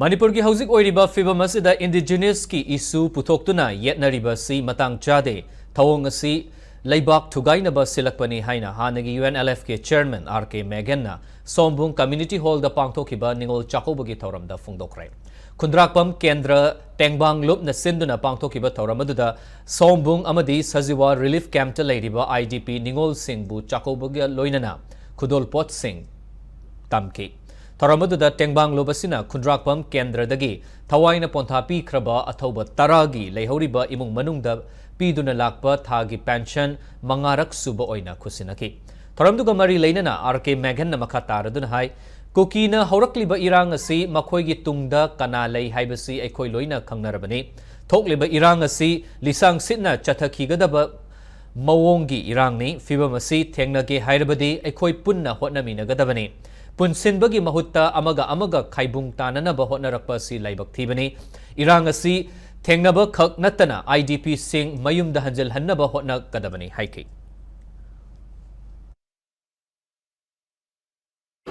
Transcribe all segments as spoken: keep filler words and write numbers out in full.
ꯃꯅꯤꯄꯨꯔꯒꯤ ꯍꯧꯖꯤꯛ ꯑꯣꯏꯔꯤꯕ ꯐꯤꯕꯝ ꯑꯁꯤꯗ ꯏꯟꯗꯤꯖꯤꯅꯁꯀꯤ ꯏꯁꯨ ꯄꯨꯊꯣꯛꯇꯨꯅ ꯌꯦꯠꯅꯔꯤꯕ ꯑꯁꯤ ꯃꯇꯥꯡ ꯆꯥꯗꯦ꯫ ꯊꯧꯑꯣꯡ ꯑꯁꯤ ꯂꯩꯕꯥꯛ ꯊꯨꯒꯥꯏꯅꯕ ꯁꯤꯜꯂꯛꯄꯅꯤ ꯍꯥꯏꯅ ꯍꯥꯟꯅꯒꯤ ꯌꯨ ꯑꯦꯟ ꯑꯦꯜ ꯑꯦꯐꯀꯤ ꯆꯦꯌꯔꯃꯦꯟ ꯑꯥꯔ ꯀꯦ ꯃꯦꯒꯟꯅ ꯁꯣꯝꯕꯨꯡ ꯀꯝꯃ꯭ꯌꯨꯅꯤꯇꯤ ꯍꯣꯜꯗ ꯄꯥꯡꯊꯣꯛꯈꯤꯕ ꯅꯤꯉꯣꯜ ꯆꯥꯛꯀꯧꯕꯒꯤ ꯊꯧꯔꯝꯗ ꯐꯣꯡꯗꯣꯛꯈ꯭ꯔꯦ꯫ ꯈꯨꯟꯗ꯭ꯔꯥꯛꯄꯝ ꯀꯦꯟꯗ꯭ꯔ ꯇꯦꯡꯕꯥꯡ ꯂꯨꯞꯅ ꯁꯤꯟꯗꯨꯅ ꯄꯥꯡꯊꯣꯛꯈꯤꯕ ꯊꯧꯔꯝ ꯑꯗꯨꯗ ꯁꯣꯝꯕꯨꯡ ꯑꯃꯗꯤ ꯁꯖꯤꯋꯥ ꯔꯤꯂꯤꯐ ꯀꯦꯝꯞꯇ ꯂꯩꯔꯤꯕ ꯑꯥꯏ ꯗꯤ ꯄꯤ ꯅꯤꯉꯣꯜꯁꯤꯡꯕꯨ ꯆꯥꯛꯀꯧꯕꯒ ꯂꯣꯏꯅꯅ ꯈꯨꯗꯣꯜꯄꯣꯠꯁꯤꯡ ꯇꯝꯈꯤ꯫ ꯊꯧꯔꯝ ꯑꯗꯨꯗ ꯇꯦꯡꯕꯥꯡꯂꯨꯞ ꯑꯁꯤꯅ ꯈꯨꯟꯗ꯭ꯔꯥꯛꯄꯝ ꯀꯦꯟꯗ꯭ꯔꯗꯒꯤ ꯊꯋꯥꯏꯅ ꯄꯣꯟꯊꯥ ꯄꯤꯈ꯭ꯔꯕ ꯑꯊꯧꯕ ꯇꯔꯥꯒꯤ ꯂꯩꯍꯧꯔꯤꯕ ꯏꯃꯨꯡ ꯃꯅꯨꯡꯗ ꯄꯤꯗꯨꯅ ꯂꯥꯛꯄ ꯊꯥꯒꯤ ꯄꯦꯟꯁꯟ ꯃꯉꯥꯔꯛ ꯁꯨꯕ ꯑꯣꯏꯅ ꯈꯨꯠꯁꯤꯟꯅꯈꯤ꯫ ꯊꯧꯔꯝꯗꯨꯒ ꯃꯔꯤ ꯂꯩꯅꯅ ꯑꯥꯔ ꯀꯦ ꯃꯦꯒꯟꯅ ꯃꯈꯥ ꯇꯥꯔꯗꯨꯅ ꯍꯥꯏ, ꯀꯨꯀꯤꯅ ꯍꯧꯔꯛꯂꯤꯕ ꯏꯔꯥꯡ ꯑꯁꯤ ꯃꯈꯣꯏꯒꯤ ꯇꯨꯡꯗ ꯀꯅꯥ ꯂꯩ ꯍꯥꯏꯕꯁꯤ ꯑꯩꯈꯣꯏ ꯂꯣꯏꯅ ꯈꯪꯅꯔꯕꯅꯤ꯫ ꯊꯣꯛꯂꯤꯕ ꯏꯔꯥꯡ ꯑꯁꯤ ꯂꯤꯁꯥꯡ ꯁꯤꯠꯅ ꯆꯠꯊꯈꯤꯒꯗꯕ ꯃꯑꯣꯡꯒꯤ ꯏꯔꯥꯡꯅꯤ꯫ ꯐꯤꯕꯝ ꯑꯁꯤ ꯊꯦꯡꯅꯒꯦ ꯍꯥꯏꯔꯕꯗꯤ ꯑꯩꯈꯣꯏ ꯄꯨꯟꯅ ꯍꯣꯠꯅꯃꯤꯟꯅꯒꯗꯕꯅꯤ꯫ ꯄꯨꯟꯁꯤꯟꯕꯒꯤ ꯃꯍꯨꯠꯇ ꯑꯃꯒ ꯑꯃꯒ ꯈꯥꯏꯕꯨꯡ ꯇꯥꯅꯅꯕ ꯍꯣꯠꯅꯔꯛꯄ ꯑꯁꯤ ꯂꯥꯏꯕꯛ ꯊꯤꯕꯅꯤ꯫ ꯏꯔꯥꯡ ꯑꯁꯤ ꯊꯦꯡꯅꯕ ꯈꯛ ꯅꯠꯇꯅ ꯑꯥꯏ ꯗꯤ ꯄꯤꯁꯤꯡ ꯃꯌꯨꯝꯗ ꯍꯟꯖꯤꯜꯍꯟꯅꯕ ꯍꯣꯠꯅꯒꯗꯕꯅꯤ ꯍꯥꯏꯈꯤ꯫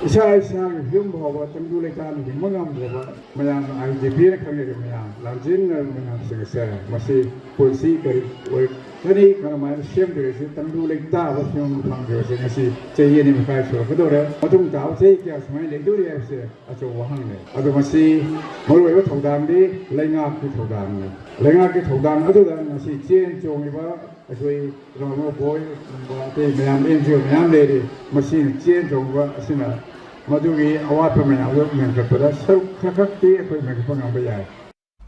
ꯏꯁꯥ ꯏꯁꯥꯒꯤ ꯌꯨꯝ ꯐꯥꯎꯕ ꯇꯪꯗꯨ ꯂꯩꯇꯥꯅ ꯍꯤꯡꯕ ꯉꯝꯗ꯭ꯔꯕ ꯃꯌꯥꯝꯅ ꯑꯥꯏ ꯗꯤ ꯄꯤꯅ ꯈꯪꯅꯔꯤꯕ ꯃꯌꯥꯝ, ꯂꯥꯟꯖꯦꯟꯅꯔꯤꯕ ꯃꯌꯥꯝꯁꯤꯡ ꯑꯁꯦ ꯃꯁꯤ ꯄꯨꯟꯁꯤ ꯀꯔꯤ ꯑꯣꯏꯔꯛꯀꯅꯤ, ꯀꯔꯝꯍꯥꯏꯅ ꯁꯦꯝꯗꯣꯏꯔꯤꯁꯤ ꯇꯪꯗꯨ ꯂꯩꯇꯥꯕ ꯐꯤꯕꯝꯗ ꯐꯪꯗ꯭ꯔꯤꯕꯁꯦ ꯉꯁꯤ ꯆꯍꯤ ꯑꯅꯤ ꯃꯈꯥꯏ ꯁꯨꯔꯛꯀꯗꯧꯔꯦ꯫ ꯃꯇꯨꯡ ꯇꯥꯕ ꯆꯍꯤ ꯀꯌꯥ ꯁꯨꯃꯥꯏꯅ ꯂꯩꯗꯣꯔꯤ ꯍꯥꯏꯕꯁꯦ ꯑꯆꯧꯕ ꯋꯥꯍꯪꯅꯤ꯫ ꯑꯗꯣ ꯃꯁꯤ ꯃꯔꯨꯑꯣꯏꯕ ꯊꯧꯗꯥꯡꯗꯤ ꯂꯩꯉꯥꯛꯀꯤ ꯊꯧꯗꯥꯡꯅꯤ꯫ ꯂꯩꯉꯥꯛꯀꯤ ꯊꯧꯗꯥꯡ ꯑꯗꯨꯗ ꯉꯁꯤ ꯆꯦꯟ ꯆꯣꯡꯉꯤꯕ ꯑꯩꯈꯣꯏ ꯔꯣꯃꯣ ꯕꯣꯏꯒꯨꯝꯕ ꯑꯇꯩ ꯃꯌꯥꯝ, ꯑꯦꯟ ꯖꯤ ꯑꯣ ꯃꯌꯥꯝ ꯂꯩꯔꯤ꯫ ꯃꯁꯤꯅ ꯆꯦꯟ ꯆꯣꯡꯕ ꯑꯁꯤꯅ ꯃꯗꯨꯒꯤ ꯑꯋꯥꯠꯄ ꯃꯌꯥꯝꯗꯨ ꯃꯦꯟꯈꯠꯄꯗ ꯁꯔꯨꯛ ꯈꯔ ꯈꯛꯇꯤ ꯑꯩꯈꯣꯏ ꯃꯦꯟꯈꯠꯄ ꯉꯝꯕ ꯌꯥꯏ꯫